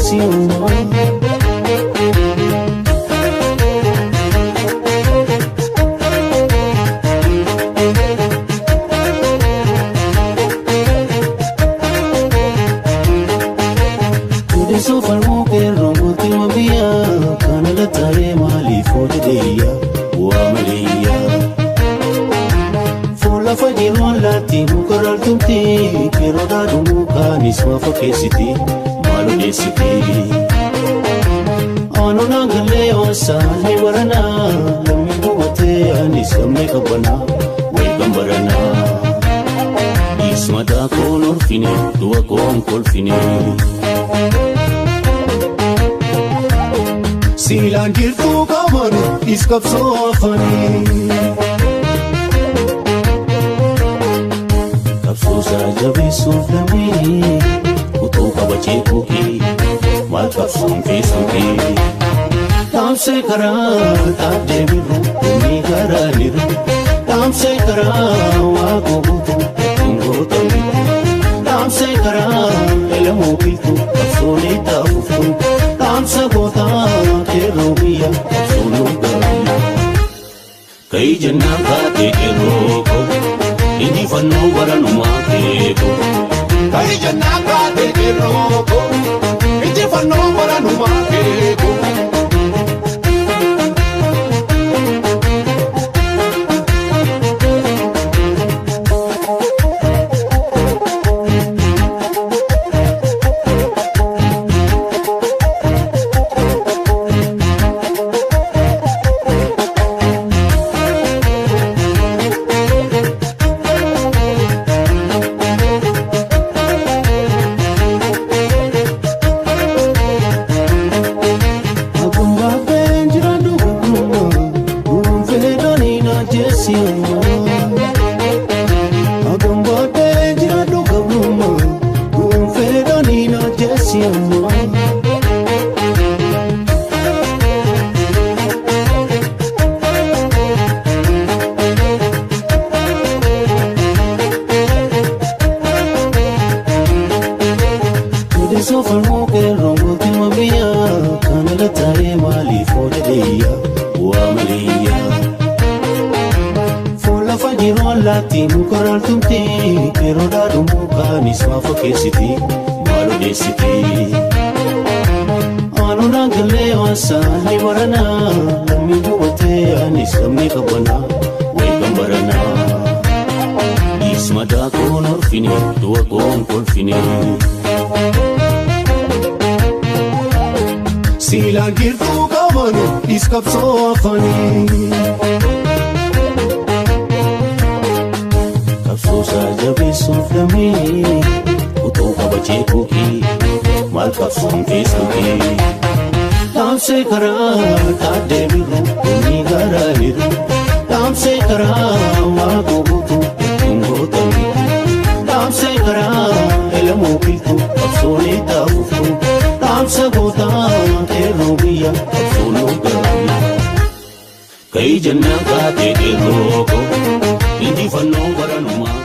jeessi amma. Odeessoo falmuu qeerroo mootii biyyaa kana lattaa'ee maaliif hojjeteeyyaa waa maleeyyaa. Fuula fajiiruu allaatti muka raaltumti qeerroo dhaadhumuu kaanis waa fakkeessiti maal odeessiti. Aanuun aangallee waasaan ni baranaa lammii gubatee anis lammii qabbanaa wayii baranaa. Ismataa koon orfine du'a koon kolfine. Siilaan jirtuu qaamani iskabsoo afanii. Qabsoosaa jabeessuuf lammii utuu qabachee kuukii maal qabsoon feesbuukii. Dhaamsee karaa dhaabdee birru inni karaa niru. Dhaamsee karaa waa googuutu ittiin gootamni. Dhaamsee karaa elamoo biiltu qabsoonii taafuftu. Dhaamsa gootaa qeerroo biyya qabsoon nu gaariya. Kayi jennaan kaatee qeerroo koo injifannoo baranumaa keekoo. Kayi jennaan kaatee qeerroo koo injifannoo baranumaa keekoo. Siilaan girtuu qaamani iskabsoo afanii. Qabsoosaa jabeessuuf lammii utuu qabachee kuukii maal qabsoon feesbuukii. Dhaamsee karaa dhaaddee birru inni garaa niru. Dhaamsee karaa waa googuutu ittiin gootamni. Dhaamsee karaa elamoo biiltu qabsoonii taafuftu. Dhaamsa gootaa qeerroo biyya qabsoon nu gaariya. Kayi jennaan kaatee qeerroo koo injifannoo baranumaa.